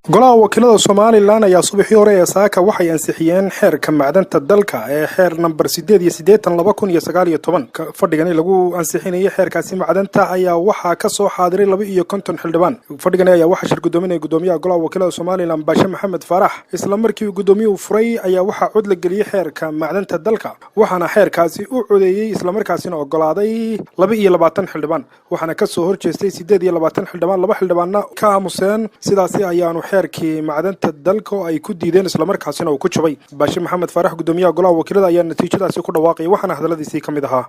Golaha Wakiilada Somaliland ayaa subaxii hore ee saaka waxay ansixiyeen xeerka macdanta dalka ee xeer nambar 88/2019. Fadhigani lagu ansixinayay xeerkaasi macdanta ayaa waxaa kasoo xaadiray 52 xildhibaan. Fadhigani ayaa waxaa shir gudoominaya gudoomiyaha Golaha Wakiilada Somaliland, Baashe Maxamed Faarax. Isla markii uu gudoomiyuhu furay ayaa waxaa cod la geliyey xeerka macdanta dalka, waxaana xeerkaasi u codeeyey islamarkaasina ogolaaday 22 xildhibaan, waxaana kasoo horjeestay 28 xildhibaan, laba xildhibaanna ka aamuseen. Sidaasi ayaanu xeerkii macdanta dalka oo ay ku diideen islamarkaasina uu ku jabay. Baashe Maxamed Faarax, gudoomiyaha Golaha Wakiilada, ayaa natiijadaasi ku dhawaaqaya, waxaana hadalladiisii ka mid ahaa: